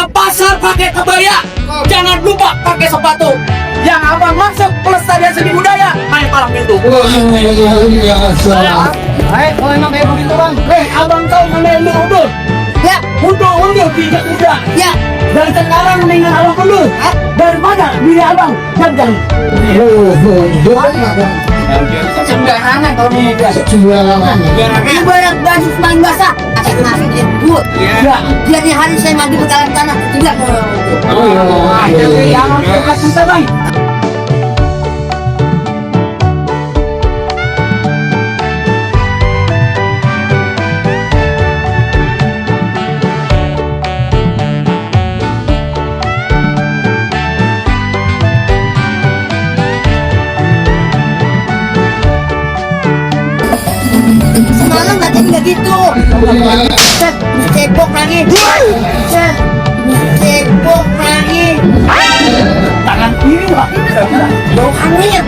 Ke pasar pakai kebaya, jangan lupa pakai sepatu. Yang abang masuk pelestarian seni budaya, main palang pintu. Kalau emang kayak begitu bang, abang tahu namanya undur. Ya, undur tidak mudah. Ya, dan sekarang dengan abang undur, daripada diri abang jangan. Sembarangan kalau muda. Ibarat baju main basah, asik ngasih dia buat. Dia di hari saya mandi bekalan tanah, tidak mau. Jangan suka cinta bang. Semalam katanya nggak gitu. Cebok lagi. Cebok lagi. Tangan kiri pak. Bau aneh.